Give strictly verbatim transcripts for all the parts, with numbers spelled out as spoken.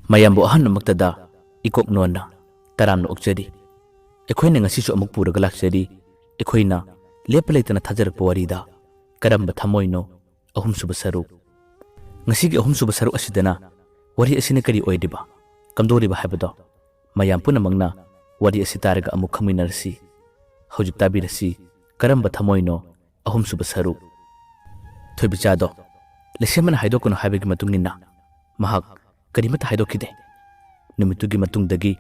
ꯃꯌꯥꯝꯕꯨ ꯑꯍꯥꯟꯕꯃꯛꯇꯗ ꯏꯀꯣꯛ ꯅꯣꯟꯅ ꯇꯔꯥꯝꯅ ꯑꯣꯛꯆꯔꯤ꯫ ꯑꯩꯈꯣꯏꯅ ꯉꯁꯤꯁꯨ ꯑꯃꯨꯛ ꯄꯨꯔꯒ ꯂꯥꯛꯆꯔꯤ, ꯑꯩꯈꯣꯏꯅ ꯂꯦꯞꯄ ꯂꯩꯇꯅ ꯊꯥꯖꯔꯛꯄ ꯋꯥꯔꯤꯗ ꯀꯔꯝꯕ ꯊꯃꯣꯏꯅꯣ? ꯑꯍꯨꯝꯁꯨꯕ ꯁꯔꯨꯛ꯫ ꯉꯁꯤꯒꯤ ꯑꯍꯨꯝꯁꯨꯕ ꯁꯔꯨꯛ ꯑꯁꯤꯗꯅ ꯋꯥꯔꯤ ꯑꯁꯤꯅ ꯀꯔꯤ ꯑꯣꯏꯔꯤꯕ, ꯀꯝꯗꯧꯔꯤꯕ ꯍꯥꯏꯕꯗꯣ ꯃꯌꯥꯝ ꯄꯨꯝꯅꯃꯛꯅ ꯋꯥꯔꯤ ꯑꯁꯤ ꯇꯥꯔꯒ ꯑꯃꯨꯛ ꯈꯪꯃꯤꯟꯅꯔꯁꯤ꯫ ꯍꯧꯖꯤꯛ ꯇꯥꯕꯤꯔꯁꯤ, ꯀꯔꯝꯕ ꯊꯃꯣꯏꯅꯣ? ꯑꯍꯨꯝꯁꯨꯕ ꯁꯔꯨꯛ꯫ ꯊꯣꯏꯕꯤꯆꯥꯗꯣ ꯂꯩꯁꯦꯝꯕꯅ ꯍꯥꯏꯗꯣꯛꯀꯅꯨ ꯍꯥꯏꯕꯒꯤ ꯃꯇꯨꯡ ꯏꯟꯅ ꯃꯍꯥꯛ ꯀꯔꯤꯃꯠꯇ ꯍꯥꯏꯗꯣꯛꯈꯤꯗꯦ꯫ ꯅꯨꯃꯤꯠꯇꯨꯒꯤ ꯃꯇꯨꯡꯗꯒꯤ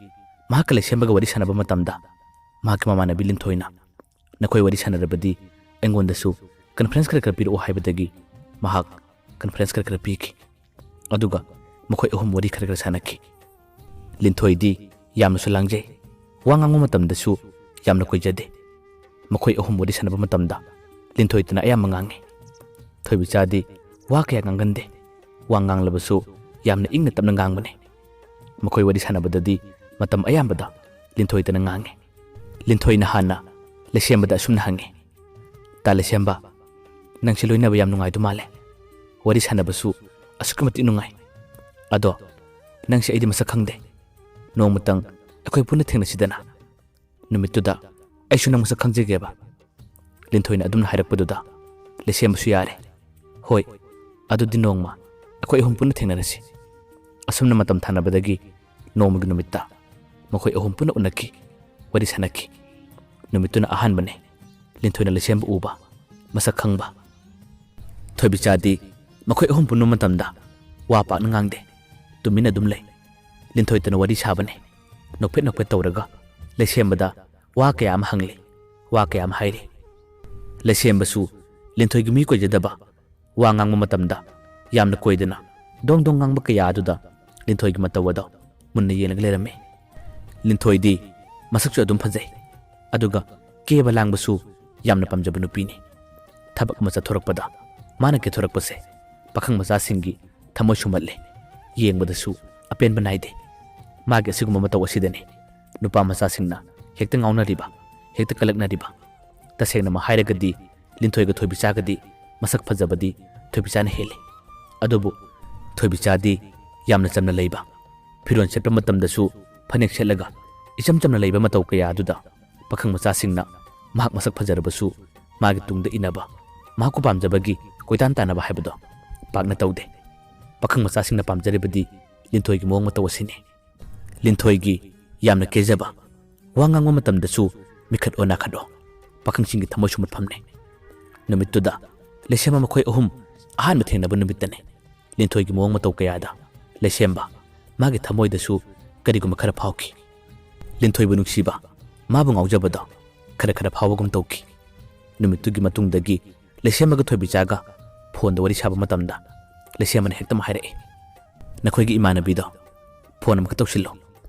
ꯃꯍꯥꯛꯀ ꯂꯩꯁꯦꯝꯕꯒ ꯋꯥꯔꯤ ꯁꯥꯟꯅꯕ ꯃꯇꯝꯗ ꯃꯍꯥꯛꯀꯤ ꯃꯃꯥꯟꯅꯕꯤ ꯂꯤꯟꯊꯣꯏꯅ, "ꯅꯈꯣꯏ ꯋꯥꯔꯤ ꯁꯥꯟꯅꯔꯕꯗꯤ ꯑꯩꯉꯣꯟꯗꯁꯨ ꯀꯟꯐꯔꯦꯟꯁ ꯈꯔ ꯈꯔ ꯄꯤꯔꯛꯑꯣ" ꯍꯥꯏꯕꯗꯒꯤ ꯃꯍꯥꯛ ꯀꯟꯐꯔꯦꯟꯁ ꯈꯔ ꯈꯔ ꯄꯤꯈꯤ꯫ ꯑꯗꯨꯒ ꯃꯈꯣꯏ ꯑꯍꯨꯝ ꯋꯥꯔꯤ ꯈꯔ ꯈꯔ ꯁꯥꯟꯅꯈꯤ꯫ ꯂꯤꯟꯊꯣꯏꯗꯤ ꯌꯥꯝꯅꯁꯨ ꯂꯥꯡꯖꯩ, ꯋꯥ ꯉꯥꯡꯕ ꯃꯇꯝꯗꯁꯨ ꯌꯥꯝꯅ ꯀꯣꯏꯖꯗꯦ꯫ ꯃꯈꯣꯏ ꯑꯍꯨꯝ ꯋꯥꯔꯤ ꯁꯥꯟꯅꯕ ꯃꯇꯝꯗ ꯂꯤꯟꯊꯣꯏꯇꯅ ꯑꯌꯥꯝꯕ ꯉꯥꯡꯉꯤ꯫ ꯊꯣꯏꯕꯤꯆꯥꯗꯤ ꯋꯥ ꯀꯌꯥ ꯉꯥꯡꯒꯟꯗꯦ, ꯋꯥ ꯉꯥꯡꯂꯕꯁꯨ ꯌꯥꯝꯅ ꯏꯪꯅ ꯇꯞꯅ ꯉꯥꯡꯕꯅꯤ꯫ ꯃꯈꯣꯏ ꯋꯥꯔꯤ ꯁꯥꯟꯅꯕꯗꯗꯤ ꯃꯇꯝ ꯑꯌꯥꯝꯕꯗ ꯂꯤꯟꯊꯣꯏꯇꯅ ꯉꯥꯡꯉꯤ꯫ ꯂꯤꯟꯊꯣꯏꯅ ꯍꯥꯟꯅ ꯂꯩꯁꯦꯝꯕꯗ ꯑꯁꯨꯝꯅ ꯍꯪꯉꯤ, "ꯇꯥ ꯂꯩꯁꯦꯝꯕ, ꯅꯪꯁꯦ ꯂꯣꯏꯅꯕ ꯌꯥꯝ ꯅꯨꯡꯉꯥꯏꯗꯧ ꯃꯥꯜꯂꯦ꯫ ꯋꯥꯔꯤ ꯁꯥꯟꯅꯕꯁꯨ ꯑꯁꯨꯛꯀꯤ ꯃꯇꯤꯛ ꯅꯨꯡꯉꯥꯏ꯫ ꯑꯗꯣ ꯅꯪꯁꯦ ꯑꯩꯗꯤ ꯃꯁꯛ ꯈꯪꯗꯦ꯫ ꯅꯣꯡꯃꯇꯪ ꯑꯩꯈꯣꯏ ꯄꯨꯟꯅ ꯊꯦꯡꯅꯁꯤꯗꯅ꯫ ꯅꯨꯃꯤꯠꯇꯨꯗ ꯑꯩꯁꯨ ꯅꯪ ꯃꯁꯛ ꯈꯪꯖꯒꯦꯕ꯫" ꯂꯤꯟꯊꯣꯏꯅ ꯑꯗꯨꯝꯅ ꯍꯥꯏꯔꯛꯄꯗꯨꯗ ꯂꯩꯁꯦꯝꯕꯁꯨ ꯌꯥꯔꯦ꯫ "ꯍꯣꯏ, ꯑꯗꯨꯗꯤ ꯅꯣꯡꯃ ꯑꯩꯈꯣꯏ ꯑꯍꯨꯝ ꯄꯨꯟꯅ ꯊꯦꯡꯅꯔꯁꯤ꯫" ꯑꯁꯨꯝꯅ ꯃꯇꯝ ꯊꯥꯅꯕꯗꯒꯤ ꯅꯣꯡꯃꯒꯤ ꯅꯨꯃꯤꯠꯇ ꯃꯈꯣꯏ ꯑꯍꯨꯝ ꯄꯨꯟꯅ ꯎꯅꯈꯤ, ꯋꯥꯔꯤ ꯁꯥꯟꯅꯈꯤ꯫ ꯅꯨꯃꯤꯠꯇꯨꯅ ꯑꯍꯥꯟꯕꯅꯤ ꯂꯤꯟꯊꯣꯏꯅ ꯂꯩꯁꯦꯝꯕ ꯎꯕ, ꯃꯁꯛ ꯈꯪꯕ꯫ ꯊꯣꯏꯕꯤꯆꯥꯗꯤ ꯃꯈꯣꯏ ꯑꯍꯨꯝ ꯄꯨꯟꯕ ꯃꯇꯝꯗ ꯋꯥ ꯄꯥꯛꯅ ꯉꯥꯡꯗꯦ, ꯇꯨꯃꯤꯟꯅ ꯑꯗꯨꯝ ꯂꯩ꯫ ꯂꯤꯟꯊꯣꯏꯇꯅ ꯋꯥꯔꯤ ꯁꯥꯕꯅꯤ, ꯅꯣꯛꯐꯦꯠ ꯅꯣꯛꯐꯦꯠ ꯇꯧꯔꯒ ꯂꯩꯁꯦꯝꯕꯗ ꯋꯥ ꯀꯌꯥ ꯑꯃ ꯍꯪꯂꯤ, ꯋꯥ ꯀꯌꯥ ꯑꯃ ꯍꯥꯏꯔꯤ꯫ ꯂꯩꯁꯦꯝꯕꯁꯨ ꯂꯤꯟꯊꯣꯏꯒꯤ ꯃꯤ ꯀꯣꯏꯖꯗꯕ, ꯋꯥ ꯉꯥꯡꯕ ꯃꯇꯝꯗ ꯌꯥꯝꯅ ꯀꯣꯏꯗꯅ ꯗꯣꯡ ꯗꯣꯡ ꯉꯥꯡꯕ ꯀꯌꯥ ꯑꯗꯨꯗ ꯂꯤꯟꯊꯣꯏꯒꯤ ꯃꯇꯧ ꯑꯗꯣ ꯃꯨꯟꯅ ꯌꯦꯡꯂꯒ ꯂꯩꯔꯝꯃꯤ꯫ ꯂꯤꯟꯊꯣꯏꯗꯤ ꯃꯁꯛꯁꯨ ꯑꯗꯨꯝ ꯐꯖꯩ, ꯑꯗꯨꯒ ꯀꯦꯕ ꯂꯥꯡꯕꯁꯨ ꯌꯥꯝꯅ ꯄꯥꯝꯖꯕ ꯅꯨꯄꯤꯅꯤ꯫ ꯊꯕꯛ ꯑꯃ ꯆꯠꯊꯣꯔꯛꯄꯗ ꯃꯥꯅ ꯀꯦꯊꯣꯔꯛꯄꯁꯦ ꯄꯥꯈꯪ ꯃꯆꯥꯁꯤꯡꯒꯤ ꯊꯃꯣꯏ ꯁꯨꯝꯍꯠꯂꯦ, ꯌꯦꯡꯕꯗꯁꯨ ꯑꯄꯦꯟꯕ ꯅꯥꯏꯗꯦ꯫ ꯃꯥꯒꯤ ꯑꯁꯤꯒꯨꯝꯕ ꯃꯇꯧ ꯑꯁꯤꯗꯅꯤ ꯅꯨꯄꯥ ꯃꯆꯥꯁꯤꯡꯅ ꯍꯦꯛꯇ ꯉꯥꯎꯅꯔꯤꯕ, ꯍꯦꯛꯇ ꯀꯜꯂꯛꯅꯔꯤꯕ꯫ ꯇꯁꯦꯡꯅꯃꯛ ꯍꯥꯏꯔꯒꯗꯤ ꯂꯤꯟꯊꯣꯏꯒ ꯊꯣꯏꯕꯤꯆꯥꯒꯗꯤ ꯃꯁꯛ ꯐꯖꯕꯗꯤ ꯊꯣꯏꯕꯤꯆꯥꯅ ꯍꯦꯜꯂꯤ꯫ ꯑꯗꯨꯕꯨ ꯊꯣꯏꯕꯤꯆꯥꯗꯤ ꯌꯥꯝꯅ ꯆꯝꯅ ꯂꯩꯕ, ꯐꯤꯔꯣꯜ ꯁꯦꯠꯄ ꯃꯇꯝꯗꯁꯨ ꯐꯅꯦꯛ ꯁꯦꯠꯂꯒ ꯏꯆꯝ ꯆꯝꯅ ꯂꯩꯕ ꯃꯇꯧ ꯀꯌꯥ ꯑꯗꯨꯗ ꯄꯥꯈꯪ ꯃꯆꯥꯁꯤꯡꯅ ꯃꯍꯥꯛ ꯃꯁꯛ ꯐꯖꯔꯕꯁꯨ ꯃꯥꯒꯤ ꯇꯨꯡꯗ ꯏꯟꯅꯕ, ꯃꯍꯥꯛꯄꯨ ꯄꯥꯝꯖꯕꯒꯤ ꯀꯣꯏꯇꯥꯟ ꯇꯥꯟꯅꯕ ꯍꯥꯏꯕꯗꯣ ꯄꯥꯛꯅ ꯇꯧꯗꯦ꯫ ꯄꯥꯈꯪ ꯃꯆꯥꯁꯤꯡꯅ ꯄꯥꯝꯖꯔꯤꯕꯗꯤ ꯂꯤꯟꯊꯣꯏꯒꯤ ꯃꯑꯣꯡ ꯃꯇꯧ ꯑꯁꯤꯅꯤ꯫ ꯂꯤꯟꯊꯣꯏꯒꯤ ꯌꯥꯝꯅ ꯀꯦꯖꯕ, ꯋꯥ ꯉꯥꯡꯕ ꯃꯇꯝꯗꯁꯨ ꯃꯤꯈꯠ ꯑꯣ ꯅꯥꯈꯠ ꯑꯣ ꯄꯥꯈꯪꯁꯤꯡꯒꯤ ꯊꯃꯣꯏ ꯁꯨꯝꯍꯠꯐꯝꯅꯤ꯫ ꯅꯨꯃꯤꯠꯇꯨꯗ ꯂꯩꯁꯦꯝꯕ ꯃꯈꯣꯏ ꯑꯍꯨꯝ ꯑꯍꯥꯟꯕ ꯊꯦꯡꯅꯕ ꯅꯨꯃꯤꯠꯇꯅꯤ꯫ ꯂꯤꯟꯊꯣꯏꯒꯤ ꯃꯑꯣꯡ ꯃꯇꯧ ꯀꯌꯥꯗ ꯂꯩꯁꯦꯝꯕ ꯃꯥꯒꯤ ꯊꯃꯣꯏꯗꯁꯨ ꯀꯔꯤꯒꯨꯝꯕ ꯈꯔ ꯐꯥꯎꯈꯤ꯫ ꯂꯤꯟꯊꯣꯏꯕꯨ ꯅꯨꯡꯁꯤꯕ, ꯃꯥꯕꯨ ꯉꯥꯎꯖꯕꯗꯣ ꯈꯔ ꯈꯔ ꯐꯥꯎꯕꯒꯨꯝ ꯇꯧꯈꯤ꯫ ꯅꯨꯃꯤꯠꯇꯨꯒꯤ ꯃꯇꯨꯡꯗꯒꯤ ꯂꯩꯁꯦꯝꯕꯒ ꯊꯣꯏꯕꯤꯆꯥꯒ ꯐꯣꯟꯗ ꯋꯥꯔꯤ ꯁꯥꯕ ꯃꯇꯝꯗ ꯂꯩꯁꯦꯝꯕꯅ ꯍꯦꯛꯇꯃꯛ ꯍꯥꯏꯔꯛꯏ, "ꯅꯈꯣꯏꯒꯤ ꯏꯃꯥꯟꯅꯕꯤꯗꯣ ꯐꯣꯟ ꯑꯃꯈꯛ ꯇꯧꯁꯤꯜꯂꯣ,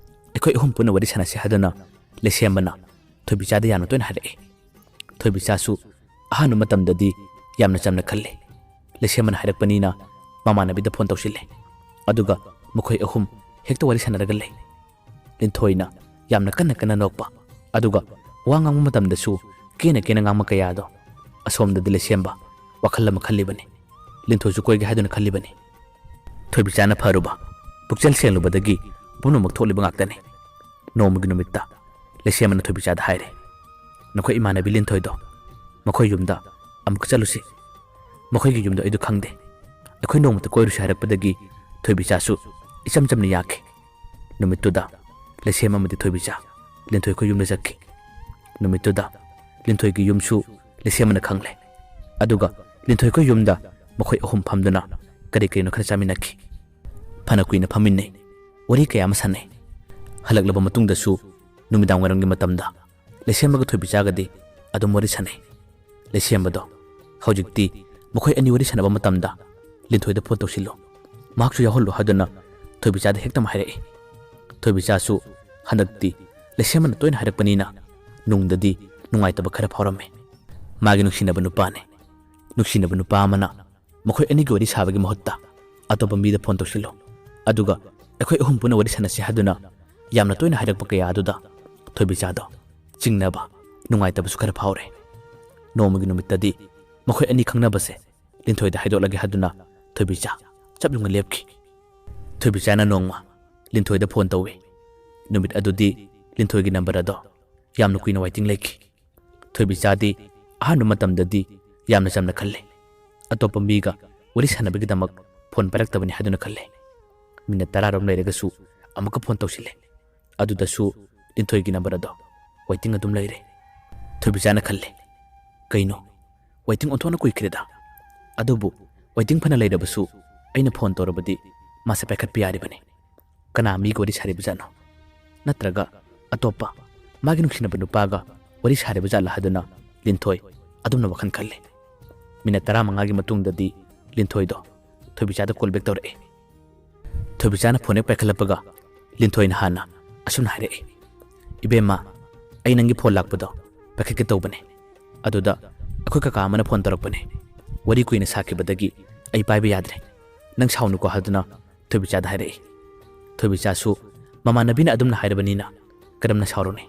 ꯑꯩꯈꯣꯏ ꯑꯍꯨꯝ ꯄꯨꯟꯅ ꯋꯥꯔꯤ ꯁꯥꯟꯅꯁꯤ" ꯍꯥꯏꯗꯨꯅ ꯂꯩꯁꯦꯝꯕꯅ ꯊꯣꯏꯕꯤꯆꯥꯗ ꯌꯥꯝꯅ ꯇꯣꯏꯅ ꯍꯥꯏꯔꯛꯏ꯫ ꯊꯣꯏꯕꯤꯆꯥꯁꯨ ꯑꯍꯥꯟꯕ ꯃꯇꯝꯗꯗꯤ ꯌꯥꯝꯅ ꯆꯝꯅ ꯈꯜꯂꯤ꯫ ꯂꯩꯁꯦꯝꯕꯅ ꯍꯥꯏꯔꯛꯄꯅꯤꯅ ꯃꯃꯥꯟꯅꯕꯤꯗ ꯐꯣꯟ ꯇꯧꯁꯤꯜꯂꯦ꯫ ꯑꯗꯨꯒ ꯃꯈꯣꯏ ꯑꯍꯨꯝ ꯍꯦꯛꯇ ꯋꯥꯔꯤ ꯁꯥꯟꯅꯔꯒ ꯂꯩ꯫ ꯂꯤꯟꯊꯣꯏꯅ ꯌꯥꯝꯅ ꯀꯟꯅ ꯀꯟꯅ ꯅꯣꯛꯄ, ꯑꯗꯨꯒ ꯋꯥ ꯉꯥꯡꯕ ꯃꯇꯝꯗꯁꯨ ꯀꯦꯅ ꯀꯦꯅ ꯉꯥꯡꯕ ꯀꯌꯥꯗꯣ ꯑꯁꯣꯝꯗꯗꯤ ꯂꯩꯁꯦꯝꯕ ꯋꯥꯈꯜ ꯑꯃ ꯈꯜꯂꯤꯕꯅꯤ꯫ ꯂꯤꯟꯊꯣꯏꯁꯨ ꯀꯣꯏꯒꯦ ꯍꯥꯏꯗꯨꯅ ꯈꯜꯂꯤꯕꯅꯤ꯫ ꯊꯣꯏꯕꯤꯆꯥꯅ ꯐꯔꯨꯕ, ꯄꯨꯛꯆꯦꯜ ꯁꯦꯡꯂꯨꯕꯗꯒꯤ ꯄꯨꯝꯅꯃꯛ ꯊꯣꯛꯂꯤꯕ ꯉꯥꯛꯇꯅꯤ꯫ ꯅꯣꯡꯃꯒꯤ ꯅꯨꯃꯤꯠꯇ ꯂꯩꯁꯦꯝꯕꯅ ꯊꯣꯏꯕꯤꯆꯥꯗ ꯍꯥꯏꯔꯦ, "ꯅꯈꯣꯏ ꯏꯃꯥꯟꯅꯕꯤ ꯂꯤꯟꯊꯣꯏꯗꯣ ꯃꯈꯣꯏ ꯌꯨꯝꯗ ꯑꯃꯨꯛꯀ ꯆꯠꯂꯨꯁꯤ꯫ ꯃꯈꯣꯏꯒꯤ ꯌꯨꯝꯗꯣ ꯑꯩꯗꯣ ꯈꯪꯗꯦ꯫ ꯑꯩꯈꯣꯏ ꯅꯣꯡꯃꯇ ꯀꯣꯏꯔꯨꯁꯤ" ꯍꯥꯏꯔꯛꯄꯗꯒꯤ ꯊꯣꯏꯕꯤꯆꯥꯁꯨ ꯏꯆꯝ ꯆꯝꯅ ꯌꯥꯈꯤ꯫ ꯅꯨꯃꯤꯠꯇꯨꯗ ꯂꯩꯁꯦꯝ ꯑꯃꯗꯤ ꯊꯣꯏꯕꯤꯆꯥ ꯂꯤꯟꯊꯣꯏ ꯈꯣꯏ ꯌꯨꯝꯗ ꯆꯠꯈꯤ꯫ ꯅꯨꯃꯤꯠꯇꯨꯗ ꯂꯤꯟꯊꯣꯏꯒꯤ ꯌꯨꯝꯁꯨ ꯂꯩꯁꯦꯝꯕꯅ ꯈꯪꯂꯦ꯫ ꯑꯗꯨꯒ ꯂꯤꯟꯊꯣꯏ ꯈꯣꯏ ꯌꯨꯝꯗ ꯃꯈꯣꯏ ꯑꯍꯨꯝ ꯐꯝꯗꯨꯅ ꯀꯔꯤ ꯀꯔꯤꯅꯣ ꯈꯔ ꯆꯥꯃꯤꯟꯅꯈꯤ꯫ ꯐꯅ ꯀꯨꯏꯅ ꯐꯝꯃꯤꯟꯅꯩ꯫ ꯋꯥꯔꯤ ꯀꯌꯥ ꯑꯃ ꯁꯥꯟꯅꯩ꯫ ꯍꯜꯂꯛꯂꯕ ꯃꯇꯨꯡꯗꯁꯨ ꯅꯨꯃꯤꯗꯥꯡ ꯋꯥꯏꯔꯝꯒꯤ ꯃꯇꯝꯗ ꯂꯩꯁꯦꯝꯕꯒ ꯊꯣꯏꯕꯤꯆꯥꯒꯗꯤ ꯑꯗꯨꯝ ꯋꯥꯔꯤ ꯁꯥꯟꯅꯩ꯫ ꯂꯩꯁꯦꯝꯕꯗꯣ ꯍꯧꯖꯤꯛꯇꯤ ꯃꯈꯣꯏ ꯑꯅꯤ ꯋꯥꯔꯤ ꯁꯥꯟꯅꯕ ꯃꯇꯝꯗ ꯂꯤꯟꯊꯣꯏꯗ ꯐꯣꯟ ꯇꯧꯁꯤꯜꯂꯨ, ꯃꯍꯥꯛꯁꯨ ꯌꯥꯎꯍꯜꯂꯨ ꯍꯥꯏꯗꯨꯅ ꯊꯣꯏꯕꯤꯆꯥꯗ ꯍꯦꯛꯇꯃꯛ ꯍꯥꯏꯔꯛꯏ꯫ ꯊꯣꯏꯕꯤꯆꯥꯁꯨ ꯍꯟꯗꯛꯇꯤ ꯂꯩꯁꯦꯝꯕꯅ ꯇꯣꯏꯅ ꯍꯥꯏꯔꯛꯄꯅꯤꯅ ꯅꯨꯡꯗꯗꯤ ꯅꯨꯡꯉꯥꯏꯇꯕ ꯈꯔ ꯐꯥꯎꯔꯝꯃꯤ꯫ ꯃꯥꯒꯤ ꯅꯨꯡꯁꯤꯅꯕ ꯅꯨꯄꯥꯅꯤ꯫ ꯅꯨꯡꯁꯤꯅꯕ ꯅꯨꯄꯥ ꯑꯃꯅ ꯃꯈꯣꯏ ꯑꯅꯤꯒꯤ ꯋꯥꯔꯤ ꯁꯥꯕꯒꯤ ꯃꯍꯨꯠꯇ ꯑꯇꯣꯞꯄ ꯃꯤꯗ ꯐꯣꯟ ꯇꯧꯁꯤꯜꯂꯨ, ꯑꯗꯨꯒ ꯑꯩꯈꯣꯏ ꯑꯍꯨꯝ ꯄꯨꯟꯅ ꯋꯥꯔꯤ ꯁꯥꯟꯅꯁꯤ ꯍꯥꯏꯗꯨꯅ ꯌꯥꯝꯅ ꯇꯣꯏꯅ ꯍꯥꯏꯔꯛꯄ ꯀꯌꯥ ꯑꯗꯨꯗ ꯊꯣꯏꯕꯤꯆꯥꯗꯣ ꯆꯤꯡꯅꯕ, ꯅꯨꯡꯉꯥꯏꯇꯕꯁꯨ ꯈꯔ ꯐꯥꯎꯔꯦ꯫ ꯅꯣꯡꯃꯒꯤ ꯅꯨꯃꯤꯠꯇꯗꯤ ꯃꯈꯣꯏ ꯑꯅꯤ ꯈꯪꯅꯕꯁꯦ ꯂꯤꯟꯊꯣꯏꯗ ꯍꯥꯏꯗꯣꯛꯂꯒꯦ ꯍꯥꯏꯗꯨꯅ ꯊꯣꯏꯕꯤꯆꯥ ꯆꯞ ꯌꯨꯡꯅ ꯂꯦꯞꯈꯤ꯫ ꯊꯣꯏꯕꯤꯆꯥꯅ ꯅꯣꯡꯃ ꯂꯤꯟꯊꯣꯏꯗ ꯐꯣꯟ ꯇꯧꯏ꯫ ꯅꯨꯃꯤꯠ ꯑꯗꯨꯗꯤ ꯂꯤꯟꯊꯣꯏꯒꯤ ꯅꯝꯕꯔ ꯑꯗꯣ ꯌꯥꯝꯅ ꯀꯨꯏꯅ ꯋꯥꯏꯇꯤꯡ ꯂꯩꯈꯤ꯫ ꯊꯣꯏꯕꯤꯆꯥꯗꯤ ꯑꯍꯥꯟꯕ ꯃꯇꯝꯗꯗꯤ ꯌꯥꯝꯅ ꯆꯝꯅ ꯈꯜꯂꯦ꯫ ꯑꯇꯣꯞꯄ ꯃꯤꯒ ꯋꯥꯔꯤ ꯁꯥꯟꯅꯕꯒꯤꯗꯃꯛ ꯐꯣꯟ ꯄꯥꯏꯔꯛꯇꯕꯅꯤ ꯍꯥꯏꯗꯨꯅ ꯈꯜꯂꯦ꯫ ꯃꯤꯅꯠ ꯇꯔꯥꯔꯣꯝ ꯂꯩꯔꯒꯁꯨ ꯑꯃꯨꯛꯀ ꯐꯣꯟ ꯇꯧꯁꯤꯜꯂꯦ꯫ ꯑꯗꯨꯗꯁꯨ ꯂꯤꯟꯊꯣꯏꯒꯤ ꯅꯝꯕꯔ ꯑꯗꯣ ꯋꯦꯇꯤꯡ ꯑꯗꯨꯝ ꯂꯩꯔꯦ꯫ ꯊꯣꯏꯕꯤꯆꯥꯅ ꯈꯜꯂꯦ, "ꯀꯩꯅꯣ, ꯋꯦꯇꯤꯡ ꯑꯣꯟꯊꯣꯛꯅ ꯀꯨꯏꯈ꯭ꯔꯦꯗ꯫ ꯑꯗꯨꯕꯨ ꯋꯦꯇꯤꯡ ꯐꯅ ꯂꯩꯔꯕꯁꯨ ꯑꯩꯅ ꯐꯣꯟ ꯇꯧꯔꯕꯗꯤ ꯃꯥꯁꯦ ꯄꯥꯏꯈꯠꯄ ꯌꯥꯔꯤꯕꯅꯤ꯫ ꯀꯅꯥ ꯃꯤꯒ ꯋꯥꯔꯤ ꯁꯥꯔꯤꯕꯖꯥꯠꯅꯣ? ꯅꯠꯇ꯭ꯔꯒ ꯑꯇꯣꯞꯄ ꯃꯥꯒꯤ ꯅꯨꯡꯁꯤꯅꯕ ꯅꯨꯄꯥꯒ ꯋꯥꯔꯤ ꯁꯥꯔꯤꯕ ꯖꯥꯠꯂ?" ꯍꯥꯏꯗꯨꯅ ꯂꯤꯟꯊꯣꯏ ꯑꯗꯨꯝꯅ ꯋꯥꯈꯜ ꯈꯜꯂꯤ꯫ ꯃꯤꯅꯠ ꯇꯔꯥꯃꯉꯥꯒꯤ ꯃꯇꯨꯡꯗꯗꯤ ꯂꯤꯟꯊꯣꯏꯗꯣ ꯊꯣꯏꯕꯤꯆꯥꯗ ꯀꯣꯜ ꯕꯦꯛ ꯇꯧꯔꯛꯑꯦ꯫ ꯊꯣꯏꯕꯤꯆꯥꯅ ꯐꯣꯟ ꯍꯦꯛ ꯄꯥꯏꯈꯠꯂꯛꯄꯒ ꯂꯤꯟꯊꯣꯏꯅ ꯍꯥꯟꯅ ꯑꯁꯨꯝꯅ ꯍꯥꯏꯔꯛꯏ, "ꯏꯕꯦꯝꯃ, ꯑꯩ ꯅꯪꯒꯤ ꯐꯣꯟ ꯂꯥꯛꯄꯗꯣ ꯄꯥꯏꯈꯠꯀꯦ ꯇꯧꯕꯅꯦ꯫ ꯑꯗꯨꯗ ꯑꯩꯈꯣꯏ ꯀꯀꯥ ꯑꯃꯅ ꯐꯣꯟ ꯇꯧꯔꯛꯄꯅꯦ꯫ ꯋꯥꯔꯤ ꯀꯨꯏꯅ ꯁꯥꯈꯤꯕꯗꯒꯤ ꯑꯩ ꯄꯥꯏꯕ ꯌꯥꯗ꯭ꯔꯦ꯫ ꯅꯪ ꯁꯥꯎꯅꯨꯀꯣ" ꯍꯥꯏꯗꯨꯅ ꯊꯣꯏꯕꯤꯆꯥꯗ ꯍꯥꯏꯔꯛꯏ꯫ ꯊꯣꯏꯕꯤꯆꯥꯁꯨ ꯃꯃꯥꯟꯅꯕꯤꯅ ꯑꯗꯨꯝꯅ ꯍꯥꯏꯔꯕꯅꯤꯅ ꯀꯔꯝꯅ ꯁꯥꯎꯔꯨꯅꯤ?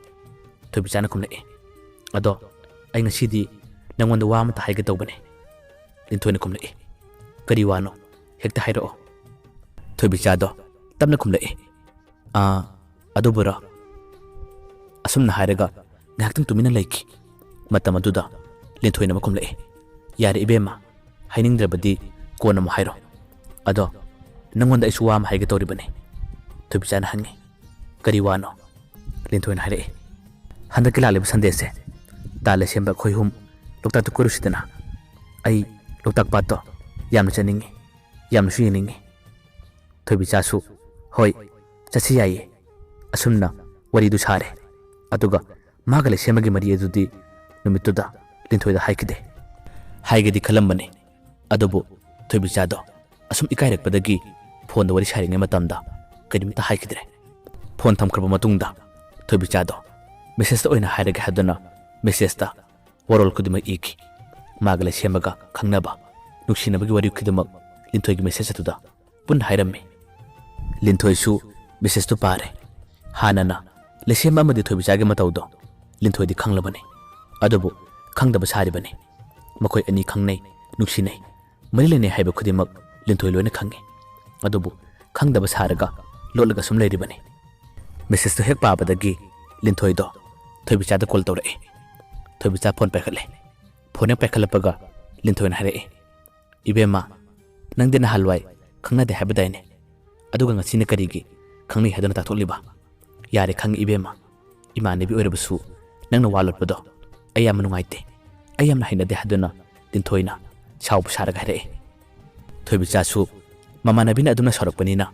ꯊꯣꯏꯕꯤꯆꯥꯅ ꯈꯨꯝꯂꯛꯏ, "ꯑꯗꯣ ꯑꯩ ꯉꯁꯤꯗꯤ ꯅꯪꯉꯣꯟꯗ ꯋꯥ ꯑꯃꯇ ꯍꯥꯏꯒꯦ ꯇꯧꯕꯅꯦ꯫" ꯂꯤꯟꯊꯣꯏꯅ ꯈꯨꯝꯂꯛꯏ, "ꯀꯔꯤ ꯋꯥꯅꯣ? ꯍꯦꯛꯇ ꯍꯥꯏꯔꯛꯑꯣ꯫" ꯊꯣꯏꯕꯤꯆꯥꯗꯣ ꯇꯞꯅ ꯈꯨꯝꯂꯛꯏ, "ꯑꯥ, ꯑꯗꯨꯕꯨꯔꯣ?" ꯑꯁꯨꯝꯅ ꯍꯥꯏꯔꯒ ꯉꯥꯏꯍꯥꯛꯇꯪ ꯇꯨꯃꯤꯟꯅ ꯂꯩꯈꯤ꯫ ꯃꯇꯝ ꯑꯗꯨꯗ ꯂꯤꯟꯊꯣꯏꯅ ꯑꯃ ꯈꯨꯝꯂꯛꯏ, "ꯌꯥꯔꯦ ꯏꯕꯦꯝꯃ, ꯍꯥꯏꯅꯤꯡꯗ꯭ꯔꯕꯗꯤ ꯀꯣꯟꯅ ꯑꯃꯨꯛ ꯍꯥꯏꯔꯣ꯫ ꯑꯗꯣ ꯅꯪꯉꯣꯟꯗ ꯑꯩꯁꯨ ꯋꯥ ꯑꯃ ꯍꯥꯏꯒꯦ ꯇꯧꯔꯤꯕꯅꯤ꯫" ꯊꯣꯏꯕꯤꯆꯥꯅ ꯍꯪꯉꯤ, "ꯀꯔꯤ ꯋꯥꯅꯣ?" ꯂꯤꯟꯊꯣꯏꯅ ꯍꯥꯏꯔꯛꯏ, "ꯍꯟꯗꯛꯀꯤ ꯂꯥꯛꯂꯤꯕ ꯁꯟꯗꯦꯁꯦ ꯇꯥ ꯂꯩꯁꯦꯝꯕ ꯑꯩꯈꯣꯏ ꯑꯍꯨꯝ ꯂꯣꯛꯇꯥꯛꯇ ꯀꯣꯏꯔꯨꯁꯤꯗꯅ꯫ ꯑꯩ ꯂꯣꯛꯇꯥꯛ ꯄꯥꯠꯇꯣ ꯌꯥꯝꯅ ꯆꯠꯅꯤꯡꯉꯤ, ꯌꯥꯝꯅꯁꯨ ꯌꯦꯡꯅꯤꯡꯉꯤ꯫" ꯊꯣꯏꯕꯤꯆꯥꯁꯨ, "ꯍꯣꯏ, ꯆꯠꯁꯤ ꯌꯥꯏꯌꯦ꯫" ꯑꯁꯨꯝꯅ ꯋꯥꯔꯤꯗꯨ ꯁꯥꯔꯦ꯫ ꯑꯗꯨꯒ ꯃꯥꯒ ꯂꯩꯁꯦꯝꯕꯒꯤ ꯃꯔꯤ ꯑꯗꯨꯗꯤ ꯅꯨꯃꯤꯠꯇꯨꯗ ꯂꯤꯟꯊꯣꯏꯗ ꯍꯥꯏꯈꯤꯗꯦ꯫ ꯍꯥꯏꯒꯦꯗꯤ ꯈꯜꯂꯝꯕꯅꯤ, ꯑꯗꯨꯕꯨ ꯊꯣꯏꯕꯤꯆꯥꯗꯣ ꯑꯁꯨꯝ ꯏꯀꯥꯏꯔꯛꯄꯗꯒꯤ ꯐꯣꯟꯗ ꯋꯥꯔꯤ ꯁꯥꯔꯤꯉꯩ ꯃꯇꯝꯗ ꯀꯔꯤꯝꯇ ꯍꯥꯏꯈꯤꯗ꯭ꯔꯦ꯫ ꯐꯣꯟ ꯊꯝꯈ꯭ꯔꯕ ꯃꯇꯨꯡꯗ ꯊꯣꯏꯕꯤꯆꯥꯗꯣ ꯃꯦꯁꯦꯖꯇ ꯑꯣꯏꯅ ꯍꯥꯏꯔꯒꯦ ꯍꯥꯏꯗꯨꯅ ꯃꯦꯁꯦꯖꯇ ꯋꯥꯔꯣꯜ ꯈꯨꯗꯤꯡꯃꯛ ꯏꯈꯤ꯫ ꯃꯥꯒ ꯂꯩꯁꯦꯝꯕꯒ ꯈꯪꯅꯕ, ꯅꯨꯡꯁꯤꯅꯕꯒꯤ ꯋꯥꯔꯤ ꯈꯨꯗꯤꯡꯃꯛ ꯂꯤꯟꯊꯣꯏꯒꯤ ꯃꯦꯁꯦꯖ ꯑꯗꯨꯗ ꯄꯨꯟꯅ ꯍꯥꯏꯔꯝꯃꯤ꯫ ꯂꯤꯟꯊꯣꯏꯁꯨ ꯃꯦꯁꯦꯖꯇꯨ ꯄꯥꯔꯦ꯫ ꯍꯥꯟꯅꯅ ꯂꯩꯁꯦꯝꯕ ꯑꯃꯗꯤ ꯊꯣꯏꯕꯤꯆꯥꯒꯤ ꯃꯇꯧꯗꯣ ꯂꯤꯟꯊꯣꯏꯗꯤ ꯈꯪꯂꯕꯅꯤ꯫ ꯑꯗꯨꯕꯨ ꯈꯪꯗꯕ ꯁꯥꯔꯤꯕꯅꯤ꯫ ꯃꯈꯣꯏ ꯑꯅꯤ ꯈꯪꯅꯩ, ꯅꯨꯡꯁꯤꯅꯩ, ꯃꯔꯤ ꯂꯩꯅꯩ ꯍꯥꯏꯕ ꯈꯨꯗꯤꯡꯃꯛ ꯂꯤꯟꯊꯣꯏ ꯂꯣꯏꯅ ꯈꯪꯉꯤ꯫ ꯑꯗꯨꯕꯨ ꯈꯪꯗꯕ ꯁꯥꯔꯒ ꯂꯣꯠꯂꯒ ꯁꯨꯝ ꯂꯩꯔꯤꯕꯅꯤ꯫ ꯃꯦꯁꯦꯖꯇꯣ ꯍꯦꯛ ꯄꯥꯕꯗꯒꯤ ꯂꯤꯟꯊꯣꯏꯗꯣ ꯊꯣꯏꯕꯤꯆꯥꯗ ꯀꯣꯜ ꯇꯧꯔꯛꯏ꯫ ꯊꯣꯏꯕꯤꯆꯥ ꯐꯣꯟ ꯄꯥꯏꯈꯠꯂꯦ꯫ ꯐꯣꯟ ꯍꯦꯛ ꯄꯥꯏꯈꯠꯂꯛꯄꯒ ꯂꯤꯟꯊꯣꯏꯅ ꯍꯥꯏꯔꯛꯏ, "ꯏꯕꯦꯝꯃ, ꯅꯪꯗꯤ ꯅꯍꯥꯟꯋꯥꯏ ꯈꯪꯅꯗꯦ ꯍꯥꯏꯕꯗꯥꯏꯅꯦ? ꯑꯗꯨꯒ ꯉꯁꯤꯅ ꯀꯔꯤꯒꯤ ꯈꯪꯅꯩ ꯍꯥꯏꯗꯨꯅ ꯇꯥꯊꯣꯛꯂꯤꯕ?" "ꯌꯥꯔꯦ, ꯈꯪꯉꯤ ꯏꯕꯦꯝꯃ꯫ ꯏꯃꯥꯟꯅꯕꯤ ꯑꯣꯏꯔꯕꯁꯨ ꯅꯪꯅ ꯋꯥ ꯂꯣꯠꯄꯗꯣ ꯑꯩ ꯌꯥꯝꯅ ꯅꯨꯡꯉꯥꯏꯇꯦ꯫ ꯑꯩ ꯌꯥꯝꯅ ꯍꯩꯅꯗꯦ" ꯍꯥꯏꯗꯨꯅ ꯂꯤꯟꯊꯣꯏꯅ ꯁꯥꯎꯕ ꯁꯥꯔꯒ ꯍꯥꯏꯔꯛꯏ꯫ ꯊꯣꯏꯕꯤꯆꯥꯁꯨ ꯃꯃꯥꯟꯅꯕꯤꯅ ꯑꯗꯨꯝꯅ ꯁꯥꯎꯔꯛꯄꯅꯤꯅ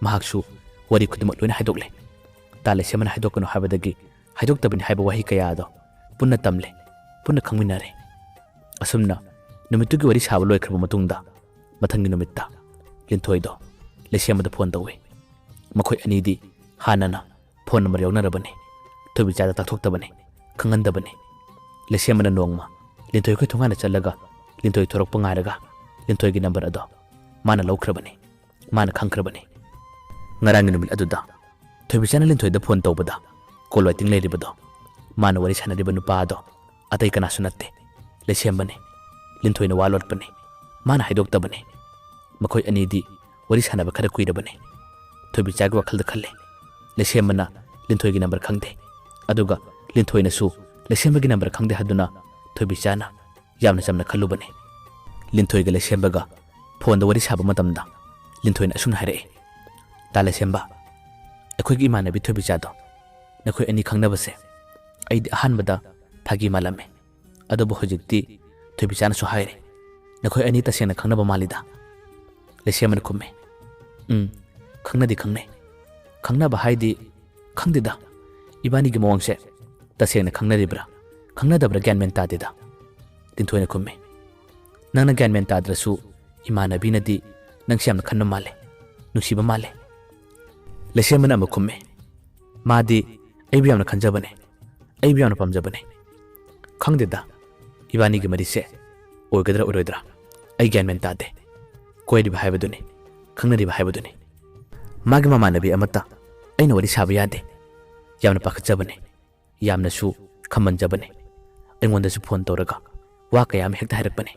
ꯃꯍꯥꯛꯁꯨ ꯋꯥꯔꯤ ꯈꯨꯗꯤꯡꯃꯛ ꯂꯣꯏꯅ ꯍꯥꯏꯗꯣꯛꯂꯦ꯫ ꯇꯥ ꯂꯩꯁꯦꯝꯕꯅ ꯍꯥꯏꯗꯣꯛꯀꯅꯨ ꯍꯥꯏꯕꯗꯒꯤ ꯍꯥꯏꯗꯣꯛꯇꯕꯅꯤ ꯍꯥꯏꯕ ꯋꯥꯍꯩ ꯀꯌꯥ ꯑꯗꯣ ꯄꯨꯟꯅ ꯇꯝꯂꯦ, ꯄꯨꯟꯅ ꯈꯪꯃꯤꯟꯅꯔꯦ꯫ ꯑꯁꯨꯝꯅ ꯅꯨꯃꯤꯠꯇꯨꯒꯤ ꯋꯥꯔꯤ ꯁꯥꯕ ꯂꯣꯏꯈ꯭ꯔꯕ ꯃꯇꯨꯡꯗ ꯃꯊꯪꯒꯤ ꯅꯨꯃꯤꯠꯇ ꯂꯤꯟꯊꯣꯏꯗꯣ ꯂꯩꯁꯦꯝꯕꯗ ꯐꯣꯟ ꯇꯧꯏ꯫ ꯃꯈꯣꯏ ꯑꯅꯤꯗꯤ ꯍꯥꯟꯅꯅ ꯐꯣꯟ ꯅꯝꯕꯔ ꯌꯥꯎꯅꯔꯕꯅꯤ꯫ ꯊꯣꯏꯕꯤꯆꯥꯗ ꯇꯥꯛꯊꯣꯛꯇꯕꯅꯤ, ꯈꯪꯍꯟꯗꯕꯅꯤ꯫ ꯂꯩꯁꯦꯝꯕꯅ ꯅꯣꯡꯃ ꯂꯤꯟꯊꯣꯏ ꯑꯩꯈꯣꯏ ꯊꯣꯡꯒꯥꯟꯗ ꯆꯠꯂꯒ ꯂꯤꯟꯊꯣꯏ ꯊꯣꯔꯛꯄ ꯉꯥꯏꯔꯒ ꯂꯤꯟꯊꯣꯏꯒꯤ ꯅꯝꯕꯔ ꯑꯗꯣ ꯃꯥꯅ ꯂꯧꯈ꯭ꯔꯕꯅꯤ, ꯃꯥꯅ ꯈꯪꯈ꯭ꯔꯕꯅꯤ꯫ ꯉꯔꯥꯡꯒꯤ ꯅꯨꯃꯤꯠ ꯑꯗꯨꯗ ꯊꯣꯏꯕꯤꯆꯥꯅ ꯂꯤꯟꯊꯣꯏꯗ ꯐꯣꯟ ꯇꯧꯕꯗ ꯀꯣꯜ ꯋꯦꯇꯤꯡ ꯂꯩꯔꯤꯕꯗꯣ ꯃꯥꯅ ꯋꯥꯔꯤ ꯁꯥꯟꯅꯔꯤꯕ ꯅꯨꯄꯥ ꯑꯗꯣ ꯑꯇꯩ ꯀꯅꯥꯁꯨ ꯅꯠꯇꯦ, ꯂꯩꯁꯦꯝꯕꯅꯤ꯫ ꯂꯤꯟꯊꯣꯏꯅ ꯋꯥ ꯂꯣꯠꯄꯅꯤ, ꯃꯥꯅ ꯍꯥꯏꯗꯣꯛꯇꯕꯅꯤ꯫ ꯃꯈꯣꯏ ꯑꯅꯤꯗꯤ ꯋꯥꯔꯤ ꯁꯥꯟꯅꯕ ꯈꯔ ꯀꯨꯏꯔꯕꯅꯤ꯫ ꯊꯣꯏꯕꯤꯆꯥꯒꯤ ꯋꯥꯈꯜꯗ ꯈꯜꯂꯦ, ꯂꯩꯁꯦꯝꯕꯅ ꯂꯤꯟꯊꯣꯏꯒꯤ ꯅꯝꯕꯔ ꯈꯪꯗꯦ, ꯑꯗꯨꯒ ꯂꯤꯟꯊꯣꯏꯅꯁꯨ ꯂꯩꯁꯦꯝꯕꯒꯤ ꯅꯝꯕꯔ ꯈꯪꯗꯦ ꯍꯥꯏꯗꯨꯅ ꯊꯣꯏꯕꯤꯆꯥꯅ ꯌꯥꯝꯅ ꯆꯝꯅ ꯈꯜꯂꯨꯕꯅꯤ꯫ ꯂꯤꯟꯊꯣꯏꯒ ꯂꯩꯁꯦꯝꯕꯒ ꯐꯣꯟꯗ ꯋꯥꯔꯤ ꯁꯥꯕ ꯃꯇꯝꯗ ꯂꯤꯟꯊꯣꯏꯅ ꯑꯁꯨꯝꯅ ꯍꯥꯏꯔꯛꯏ, "ꯇꯥ ꯂꯩꯁꯦꯝꯕ, ꯑꯩꯈꯣꯏꯒꯤ ꯏꯃꯥꯟꯅꯕꯤ ꯊꯣꯏꯕꯤꯆꯥꯗꯣ ꯅꯈꯣꯏ ꯑꯅꯤ ꯈꯪꯅꯕꯁꯦ ꯑꯩꯗꯤ ꯑꯍꯥꯟꯕꯗ ꯐꯥꯒꯤ ꯃꯥꯜꯂꯝꯃꯦ꯫ ꯑꯗꯨꯕꯨ ꯍꯧꯖꯤꯛꯇꯤ ꯊꯣꯏꯕꯤꯆꯥꯅꯁꯨ ꯍꯥꯏꯔꯦ, ꯅꯈꯣꯏ ꯑꯅꯤ ꯇꯁꯦꯡꯅ ꯈꯪꯅꯕ ꯃꯥꯜꯂꯤꯗ?" ꯂꯩꯁꯦꯝꯕꯅ ꯈꯨꯝꯃꯤ, "ꯎꯝ, ꯈꯪꯅꯗꯤ ꯈꯪꯅꯩ꯫ ꯈꯪꯅꯕ ꯍꯥꯏꯗꯤ ꯈꯪꯗꯦꯗ, ꯏꯕꯥꯅꯤꯒꯤ ꯃꯑꯣꯡꯁꯦ ꯇꯁꯦꯡꯅ ꯈꯪꯅꯔꯤꯕ꯭ꯔꯥ ꯈꯪꯅꯗꯕ꯭ꯔꯥ ꯒ꯭ꯌꯥꯟ ꯃꯦꯟ ꯇꯥꯗꯦꯗ꯫" ꯂꯤꯟꯊꯣꯏꯅ ꯈꯨꯝꯃꯤ, "ꯅꯪꯅ ꯒ꯭ꯌꯥꯟ ꯃꯦꯟ ꯇꯥꯗ꯭ꯔꯁꯨ ꯏꯃꯥꯟꯅꯕꯤꯅꯗꯤ ꯅꯪꯁꯦ ꯌꯥꯝꯅ ꯈꯟꯕ ꯃꯥꯜꯂꯦ, ꯅꯨꯡꯁꯤꯕ ꯃꯥꯜꯂꯦ꯫" ꯂꯩꯁꯦꯝꯕꯅ ꯑꯃꯨꯛ ꯈꯨꯝꯃꯤ, "ꯃꯥꯗꯤ ꯑꯩꯕꯨ ꯌꯥꯝꯅ ꯈꯟꯖꯕꯅꯦ, ꯑꯩꯕꯨ ꯌꯥꯝꯅ ꯄꯥꯝꯖꯕꯅꯦ꯫ ꯈꯪꯗꯦꯗ, ꯏꯕꯥꯅꯤꯒꯤ ꯃꯔꯤꯁꯦ ꯑꯣꯏꯒꯗ꯭ꯔꯥ ꯑꯣꯏꯔꯣꯏꯗ꯭ꯔꯥ ꯑꯩ ꯒ꯭ꯌꯥꯟ ꯃꯦꯟ ꯇꯥꯗꯦ꯫ ꯀꯣꯏꯔꯤꯕ ꯍꯥꯏꯕꯗꯨꯅꯤ, ꯈꯪꯅꯔꯤꯕ ꯍꯥꯏꯕꯗꯨꯅꯤ꯫ ꯃꯥꯒꯤ ꯃꯃꯥꯟꯅꯕꯤ ꯑꯃꯠꯇ ꯑꯩꯅ ꯋꯥꯔꯤ ꯁꯥꯕ ꯌꯥꯗꯦ꯫ ꯌꯥꯝꯅ ꯄꯥꯈꯠꯆꯕꯅꯦ, ꯌꯥꯝꯅꯁꯨ ꯈꯝꯕꯟꯖꯕꯅꯦ꯫ ꯑꯩꯉꯣꯟꯗꯁꯨ ꯐꯣꯟ ꯇꯧꯔꯒ ꯋꯥ ꯀꯌꯥ ꯑꯃ ꯍꯦꯛꯇ ꯍꯥꯏꯔꯛꯄꯅꯦ꯫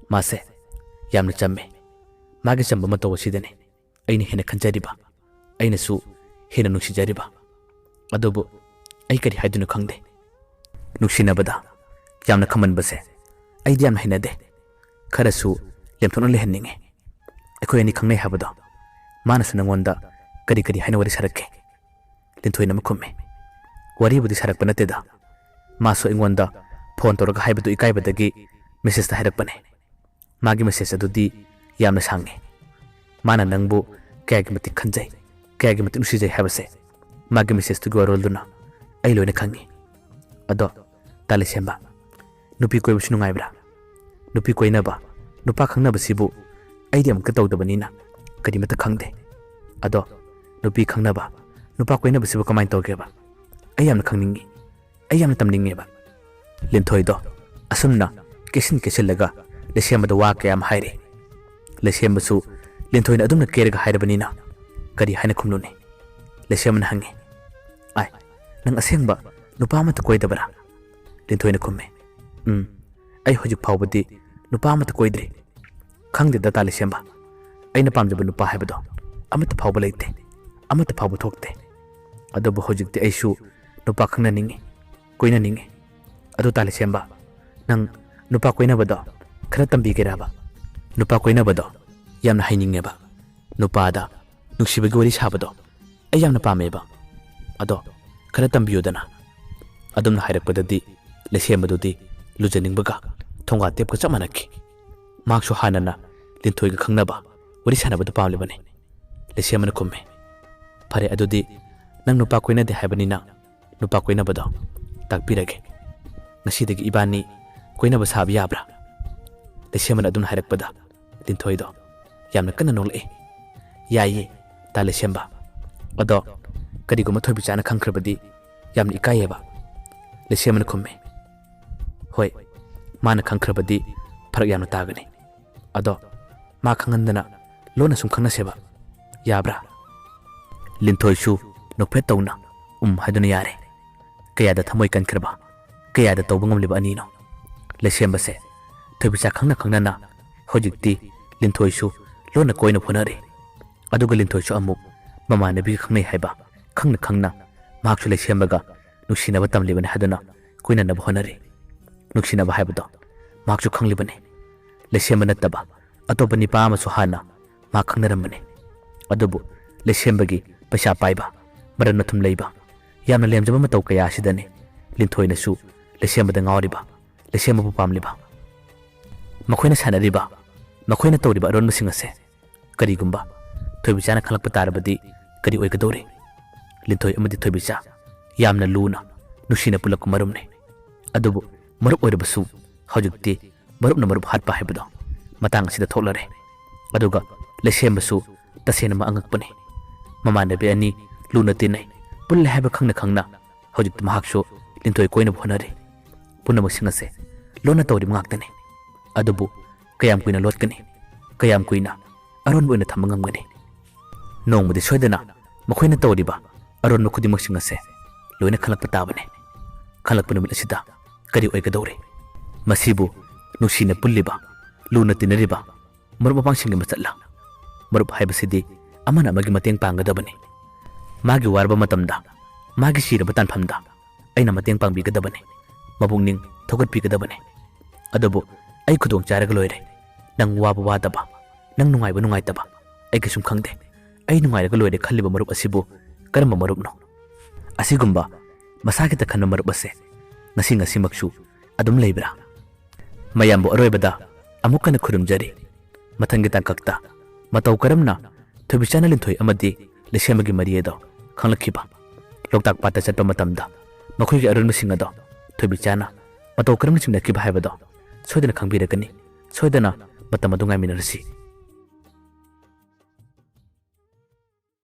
ꯃꯥꯁꯦ ꯌꯥꯝꯅ ꯆꯝꯃꯦ꯫ ꯃꯥꯒꯤ ꯆꯝꯕ ꯃꯇꯧ ꯑꯁꯤꯗꯅꯦ ꯑꯩꯅ ꯍꯦꯟꯅ ꯈꯟꯖꯔꯤꯕ꯫ ꯑꯩꯅꯁꯨ ꯍꯦꯟꯅ ꯅꯨꯡꯁꯤꯖꯔꯤꯕ꯫ ꯑꯗꯨꯕꯨ ꯑꯩ ꯀꯔꯤ ꯍꯥꯏꯗꯣꯏꯅꯣ ꯈꯪꯗꯦ꯫ ꯅꯨꯡꯁꯤꯅꯕꯗ ꯌꯥꯝꯅ ꯈꯝꯃꯟꯕꯁꯦ ꯑꯩꯗꯤ ꯌꯥꯝꯅ ꯍꯩꯅꯗꯦ꯫ ꯈꯔꯁꯨ ꯂꯦꯝꯊꯣꯛꯅ ꯂꯩꯍꯟꯅꯤꯡꯉꯤ꯫ ꯑꯩꯈꯣꯏ ꯑꯅꯤ ꯈꯪꯅꯩ ꯍꯥꯏꯕꯗꯣ ꯃꯥꯅꯁꯨ ꯅꯪꯉꯣꯟꯗ ꯀꯔꯤ ꯀꯔꯤ ꯍꯥꯏꯅ ꯋꯥꯔꯤ ꯁꯥꯔꯛꯀꯦ? ꯂꯤꯟꯊꯣꯏꯅ ꯑꯃ ꯈꯨꯝꯃꯤ꯫ ꯋꯥꯔꯤꯕꯨꯗꯤ ꯁꯥꯔꯛꯄ ꯅꯠꯇꯦꯗ꯫ ꯃꯥꯁꯨ ꯑꯩꯉꯣꯟꯗ ꯐꯣꯟ ꯇꯧꯔꯒ ꯍꯥꯏꯕꯗꯨ ꯏꯀꯥꯏꯕꯗꯒꯤ ꯃꯦꯁꯦꯖꯇ ꯍꯥꯏꯔꯛꯄꯅꯦ꯫ ꯃꯥꯒꯤ ꯃꯦꯁꯦꯖ ꯑꯗꯨꯗꯤ ꯌꯥꯝꯅ ꯁꯥꯡꯉꯤ꯫ ꯃꯥꯅ ꯅꯪꯕꯨ ꯀꯌꯥꯒꯤ ꯃꯇꯤꯛ ꯈꯟꯖꯩ, ꯀꯌꯥꯒꯤ ꯃꯇꯤꯛ ꯅꯨꯡꯁꯤꯖꯩ ꯍꯥꯏꯕꯁꯦ ꯃꯥꯒꯤ ꯃꯦꯁꯦꯖꯇꯨꯒꯤ ꯋꯥꯔꯣꯜꯗꯨꯅ ꯑꯩ ꯂꯣꯏꯅ ꯈꯪꯉꯤ꯫ ꯑꯗꯣ ꯇꯥ ꯂꯩꯁꯦꯝꯕ, ꯅꯨꯄꯤ ꯀꯣꯏꯕꯁꯨ ꯅꯨꯡꯉꯥꯏꯕ꯭ꯔꯥ? ꯅꯨꯄꯤ ꯀꯣꯏꯅꯕ, ꯅꯨꯄꯥ ꯈꯪꯅꯕꯁꯤꯕꯨ ꯑꯩꯗꯤ ꯑꯃꯨꯛꯇ ꯇꯧꯗꯕꯅꯤꯅ ꯀꯔꯤꯃꯠꯇ ꯈꯪꯗꯦ꯫ ꯑꯗꯣ ꯅꯨꯄꯤ ꯈꯪꯅꯕ, ꯅꯨꯄꯥ ꯀꯣꯏꯅꯕꯁꯤꯕꯨ ꯀꯃꯥꯏꯅ ꯇꯧꯒꯦꯕ? ꯑꯩ ꯌꯥꯝꯅ ꯈꯪꯅꯤꯡꯉꯤ꯫ ꯑꯩ ꯌꯥꯝꯅ ꯇꯝꯅꯤꯡꯉꯦꯕ꯫ ꯂꯤꯟꯊꯣꯏꯗꯣ ꯑꯁꯨꯝꯅ ꯀꯦꯁꯤꯟ ꯀꯦꯁꯤꯜꯂꯒ ꯂꯩꯁꯦꯝꯕꯗ ꯋꯥ ꯀꯌꯥ ꯑꯃ ꯍꯥꯏꯔꯦ꯫ ꯂꯩꯁꯦꯝꯕꯁꯨ ꯂꯤꯟꯊꯣꯏꯅ ꯑꯗꯨꯝꯅ ꯀꯦꯔꯒ ꯍꯥꯏꯔꯕꯅꯤꯅ ꯀꯔꯤ ꯍꯥꯏꯅ ꯈꯨꯝꯂꯨꯅꯤ? ꯂꯩꯁꯦꯝꯕꯅ ꯍꯪꯉꯤ꯫ "ꯑꯥꯏ, ꯅꯪ ꯑꯁꯦꯡꯕ ꯅꯨꯄꯥ ꯑꯃꯠꯇ ꯀꯣꯏꯗꯕꯔꯥ?" ꯂꯤꯟꯊꯣꯏꯅ ꯈꯨꯝꯃꯤ꯫ "ꯎꯝ, ꯑꯩ ꯍꯧꯖꯤꯛ ꯐꯥꯎꯕꯗꯤ ꯅꯨꯄꯥ ꯑꯃꯠꯇ ꯀꯣꯏꯗ꯭ꯔꯤ꯫ ꯈꯪꯗꯦꯗ ꯇꯥ ꯂꯩꯁꯦꯝꯕ, ꯑꯩꯅ ꯄꯥꯝꯖꯕ ꯅꯨꯄꯥ ꯍꯥꯏꯕꯗꯣ ꯑꯃꯠꯇ ꯐꯥꯎꯕ ꯂꯩꯇꯦ, ꯑꯃꯠꯇ ꯐꯥꯎꯕ ꯊꯣꯛꯇꯦ꯫ ꯑꯗꯨꯕꯨ ꯍꯧꯖꯤꯛꯇꯤ ꯑꯩꯁꯨ ꯅꯨꯄꯥ ꯈꯪꯅꯅꯤꯡꯉꯤ, ꯀꯣꯏꯅꯅꯤꯡꯉꯤ꯫ ꯑꯗꯨ ꯇꯥ ꯂꯩꯁꯦꯝꯕ, ꯅꯪ ꯅꯨꯄꯥ ꯀꯣꯏꯅꯕꯗꯣ ꯈꯔ ꯇꯝꯕꯤꯒꯦꯔꯕ?" "ꯅꯨꯄꯥ ꯀꯣꯏꯅꯕꯗꯣ ꯌꯥꯝꯅ ꯍꯩꯅꯤꯡꯉꯦꯕ꯫ ꯅꯨꯄꯥꯗ ꯅꯨꯡꯁꯤꯕꯒꯤ ꯋꯥꯔꯤ ꯁꯥꯕꯗꯣ ꯑꯩ ꯌꯥꯝꯅ ꯄꯥꯝꯃꯦꯕ꯫ ꯑꯗꯣ ꯈꯔ ꯇꯝꯕꯤꯌꯨꯗꯅ?" ꯑꯗꯨꯝꯅ ꯍꯥꯏꯔꯛꯄꯗꯗꯤ ꯂꯩꯁꯦꯝꯕꯗꯨꯗꯤ ꯂꯨꯖꯅꯤꯡꯕꯒ ꯊꯣꯡꯒꯥ ꯇꯦꯞꯀ ꯆꯞ ꯃꯥꯟꯅꯈꯤ꯫ ꯃꯍꯥꯛꯁꯨ ꯍꯥꯟꯅꯅ ꯂꯤꯟꯊꯣꯏꯒ ꯈꯪꯅꯕ, ꯋꯥꯔꯤ ꯁꯥꯟꯅꯕꯗꯨ ꯄꯥꯝꯂꯤꯕꯅꯤ꯫ ꯂꯩꯁꯦꯝꯕꯅ ꯈꯨꯝꯃꯤ, "ꯐꯔꯦ, ꯑꯗꯨꯗꯤ ꯅꯪ ꯅꯨꯄꯥ ꯀꯣꯏꯅꯗꯦ ꯍꯥꯏꯕꯅꯤꯅ ꯅꯨꯄꯥ ꯀꯣꯏꯅꯕꯗꯣ ꯇꯥꯛꯄꯤꯔꯒꯦ꯫ ꯉꯁꯤꯗꯒꯤ ꯏꯕꯥꯅꯤ ꯀꯣꯏꯅꯕ ꯁꯥꯕ ꯌꯥꯕ꯭ꯔꯥ?" ꯂꯩꯁꯦꯝꯕꯅ ꯑꯗꯨꯝ ꯍꯥꯏꯔꯛꯄꯗ ꯂꯤꯟꯊꯣꯏꯗꯣ ꯌꯥꯝꯅ ꯀꯟꯅ ꯅꯣꯛꯂꯛꯏ꯫ "ꯌꯥꯏꯌꯦ, ꯇꯥ ꯂꯩꯁꯦꯝꯕ꯫ ꯑꯗꯣ ꯀꯔꯤꯒꯨꯝꯕ ꯊꯣꯏꯕꯤꯆꯥꯅ ꯈꯪꯈ꯭ꯔꯕꯗꯤ ꯌꯥꯝꯅ ꯏꯀꯥꯏꯌꯦꯕ?" ꯂꯩꯁꯦꯝꯕꯅ ꯈꯨꯝꯃꯤ꯫ "ꯍꯣꯏ, ꯃꯥꯅ ꯈꯪꯈ꯭ꯔꯕꯗꯤ ꯐꯔꯛ ꯌꯥꯝꯅ ꯇꯥꯒꯅꯤ꯫ ꯑꯗꯣ ꯃꯥ ꯈꯪꯍꯟꯗꯅ ꯂꯣꯟꯅ ꯁꯨꯝ ꯈꯪꯅꯁꯦꯕ꯫ ꯌꯥꯕ꯭ꯔꯥ?" ꯂꯤꯟꯊꯣꯏꯁꯨ ꯅꯣꯛꯐꯦꯠ ꯇꯧꯅ ꯎꯝ ꯍꯥꯏꯗꯨꯅ ꯌꯥꯔꯦ꯫ ꯀꯌꯥꯗ ꯊꯃꯣꯏ ꯀꯟꯈ꯭ꯔꯕ, ꯀꯌꯥꯗ ꯇꯧꯕ ꯉꯝꯂꯤꯕ ꯑꯅꯤꯅꯣ? ꯂꯩꯁꯦꯝꯕꯁꯦ ꯊꯣꯏꯕꯤꯆꯥ ꯈꯪꯅ ꯈꯪꯅꯅ ꯍꯧꯖꯤꯛꯇꯤ ꯂꯤꯟꯊꯣꯏꯁꯨ ꯂꯣꯟꯅ ꯀꯣꯏꯅ ꯍꯣꯠꯅꯔꯤ꯫ ꯑꯗꯨꯒ ꯂꯤꯟꯊꯣꯏꯁꯨ ꯑꯃꯨꯛ ꯃꯃꯥꯟꯅꯕꯤꯒ ꯈꯪꯅꯩ ꯍꯥꯏꯕ ꯈꯪꯅ ꯈꯪꯅ ꯃꯍꯥꯛꯁꯨ ꯂꯩꯁꯦꯝꯕꯒ ꯅꯨꯡꯁꯤꯅꯕ ꯇꯝꯂꯤꯕꯅꯤ ꯍꯥꯏꯗꯨꯅ ꯀꯣꯏꯅꯅꯕ ꯍꯣꯠꯅꯔꯤ꯫ ꯅꯨꯡꯁꯤꯅꯕ ꯍꯥꯏꯕꯗꯣ ꯃꯍꯥꯛꯁꯨ ꯈꯪꯂꯤꯕꯅꯤ꯫ ꯂꯩꯁꯦꯝꯕ ꯅꯠꯇꯕ ꯑꯇꯣꯞꯄ ꯅꯤꯄꯥ ꯑꯃꯁꯨ ꯍꯥꯟꯅ ꯃꯍꯥꯛ ꯈꯪꯅꯔꯝꯕꯅꯤ꯫ ꯑꯗꯨꯕꯨ ꯂꯩꯁꯦꯝꯕꯒꯤ ꯄꯩꯁꯥ ꯄꯥꯏꯕ, ꯃꯔꯟ ꯃꯊꯨꯝ ꯂꯩꯕ, ꯌꯥꯝꯅ ꯂꯦꯝꯖꯕ ꯃꯇꯧ ꯀꯌꯥ ꯑꯁꯤꯗꯅꯤ ꯂꯤꯟꯊꯣꯏꯅꯁꯨ ꯂꯩꯁꯦꯝꯕꯗ ꯉꯥꯎꯔꯤꯕ, ꯂꯩꯁꯦꯝꯕꯕꯨ ꯄꯥꯝꯂꯤꯕ꯫ ꯃꯈꯣꯏꯅ ꯁꯥꯟꯅꯔꯤꯕ, ꯃꯈꯣꯏꯅ ꯇꯧꯔꯤꯕ ꯑꯔꯣꯟꯕꯁꯤꯡ ꯑꯁꯦ ꯀꯔꯤꯒꯨꯝꯕ ꯊꯣꯏꯕꯤꯆꯥꯅ ꯈꯪꯂꯛꯄ ꯇꯥꯔꯕꯗꯤ ꯀꯔꯤ ꯑꯣꯏꯒꯗꯧꯔꯤ? ꯂꯤꯟꯊꯣꯏ ꯑꯃꯗꯤ ꯊꯣꯏꯕꯤꯆꯥ ꯌꯥꯝꯅ ꯂꯨꯅ, ꯅꯨꯡꯁꯤꯅ ꯄꯨꯜꯂꯛꯄ ꯃꯔꯨꯞꯅꯤ꯫ ꯑꯗꯨꯕꯨ ꯃꯔꯨꯞ ꯑꯣꯏꯔꯕꯁꯨ ꯍꯧꯖꯤꯛꯇꯤ ꯃꯔꯨꯞꯅ ꯃꯔꯨꯞ ꯍꯥꯠꯄ ꯍꯥꯏꯕꯗꯣ ꯃꯇꯥꯡ ꯑꯁꯤꯗ ꯊꯣꯛꯂꯔꯦ꯫ ꯑꯗꯨꯒ ꯂꯩꯁꯦꯝꯕꯁꯨ ꯇꯁꯦꯡꯅꯃꯛ ꯑꯉꯛꯄꯅꯤ꯫ ꯃꯃꯥꯟꯅꯕꯤ ꯑꯅꯤ ꯂꯨꯅ ꯇꯤꯟꯅꯩ, ꯄꯨꯜꯂꯦ ꯍꯥꯏꯕ ꯈꯪꯅ ꯈꯪꯅ ꯍꯧꯖꯤꯛꯇꯤ ꯃꯍꯥꯛꯁꯨ ꯂꯤꯟꯊꯣꯏ ꯀꯣꯏꯅꯕ ꯍꯣꯠꯅꯔꯤ꯫ ꯄꯨꯝꯅꯃꯛꯁꯤꯡ ꯑꯁꯦ ꯂꯣꯟꯅ ꯇꯧꯔꯤꯕ ꯉꯥꯛꯇꯅꯤ꯫ ꯑꯗꯨꯕꯨ ꯀꯌꯥꯝ ꯀꯨꯏꯅ ꯂꯣꯠꯀꯅꯤ? ꯀꯌꯥꯝ ꯀꯨꯏꯅ ꯑꯔꯣꯟꯕ ꯑꯣꯏꯅ ꯊꯝꯕ ꯉꯝꯒꯅꯤ? ꯅꯣꯡꯃꯗꯤ ꯁꯣꯏꯗꯅ ꯃꯈꯣꯏꯅ ꯇꯧꯔꯤꯕ ꯑꯔꯣꯟꯕ ꯈꯨꯗꯤꯡꯃꯛꯁꯤꯡ ꯑꯁꯦ ꯂꯣꯏꯅ ꯈꯪꯂꯛꯄ ꯇꯥꯕꯅꯤ꯫ ꯈꯪꯂꯛꯄ ꯅꯨꯃꯤꯠ ꯑꯁꯤꯗ ꯀꯔꯤ ꯑꯣꯏꯒꯗꯧꯔꯤ? ꯃꯁꯤꯕꯨ ꯅꯨꯡꯁꯤꯅ ꯄꯨꯜꯂꯤꯕ, ꯂꯨꯅ ꯇꯤꯟꯅꯔꯤꯕ ꯃꯔꯨꯞ ꯃꯄꯥꯡꯁꯤꯡꯒꯤ ꯃꯆꯠꯂ? ꯃꯔꯨꯞ ꯍꯥꯏꯕꯁꯤꯗꯤ ꯑꯃꯅ ꯑꯃꯒꯤ ꯃꯇꯦꯡ ꯄꯥꯡꯒꯗꯕꯅꯤ꯫ ꯃꯥꯒꯤ ꯋꯥꯔꯕ ꯃꯇꯝꯗ, ꯃꯥꯒꯤ ꯁꯤꯔꯕ ꯇꯥꯟꯐꯝꯗ ꯑꯩꯅ ꯃꯇꯦꯡ ꯄꯥꯡꯕꯤꯒꯗꯕꯅꯤ, ꯃꯄꯨꯛꯅꯤꯡ ꯊꯧꯒꯠꯄꯤꯒꯗꯕꯅꯤ꯫ ꯑꯗꯨꯕꯨ ꯑꯩ ꯈꯨꯗꯣꯡ ꯆꯥꯔꯒ ꯂꯣꯏꯔꯦ꯫ ꯅꯪ ꯋꯥꯕ ꯋꯥꯗꯕ, ꯅꯪ ꯅꯨꯡꯉꯥꯏꯕ ꯅꯨꯡꯉꯥꯏꯇꯕ ꯑꯩ ꯀꯩꯁꯨꯝ ꯈꯪꯗꯦ꯫ ꯑꯩ ꯅꯨꯡꯉꯥꯏꯔꯒ ꯂꯣꯏꯔꯦ ꯈꯜꯂꯤꯕ ꯃꯔꯨꯞ ꯑꯁꯤꯕꯨ ꯀꯔꯝꯕ ꯃꯔꯨꯞꯅꯣ? ꯑꯁꯤꯒꯨꯝꯕ ꯃꯁꯥ ꯈꯤꯇ ꯈꯟꯕ ꯃꯔꯨꯞ ꯑꯁꯦ ꯉꯁꯤ ꯉꯁꯤꯃꯛꯁꯨ ꯑꯗꯨꯝ ꯂꯩꯕ꯭ꯔꯥ? ꯃꯌꯥꯝꯕꯨ ꯑꯔꯣꯏꯕꯗ ꯑꯃꯨꯛ ꯍꯟꯅ ꯈꯨꯔꯨꯝꯖꯔꯤ꯫ ꯃꯊꯪꯒꯤ ꯇꯥꯡꯀꯛꯇ ꯃꯇꯧ ꯀꯔꯝꯅ ꯊꯣꯏꯕꯤꯆꯥꯅ ꯂꯤꯟꯊꯣꯏ ꯑꯃꯗꯤ ꯂꯩꯁꯦꯝꯕꯒꯤ ꯃꯔꯤ ꯑꯗꯣ ꯈꯪꯂꯛꯈꯤꯕ? ꯂꯣꯛꯇꯥꯛ ꯄꯥꯠꯇ ꯆꯠꯄ ꯃꯇꯝꯗ ꯃꯈꯣꯏꯒꯤ ꯑꯔꯣꯟꯕꯁꯤꯡ ꯑꯗꯣ ꯊꯣꯏꯕꯤꯆꯥꯅ ꯃꯇꯧ ꯀꯔꯝꯅ ꯆꯤꯡꯅꯈꯤꯕ ꯍꯥꯏꯕꯗꯣ ꯁꯣꯏꯗꯅ ꯈꯪꯕꯤꯔꯒꯅꯤ꯫ ꯁꯣꯏꯗꯅ ꯃꯇꯝ ꯑꯗꯨ ꯉꯥꯏꯃꯤꯟꯅꯔꯁꯤ꯫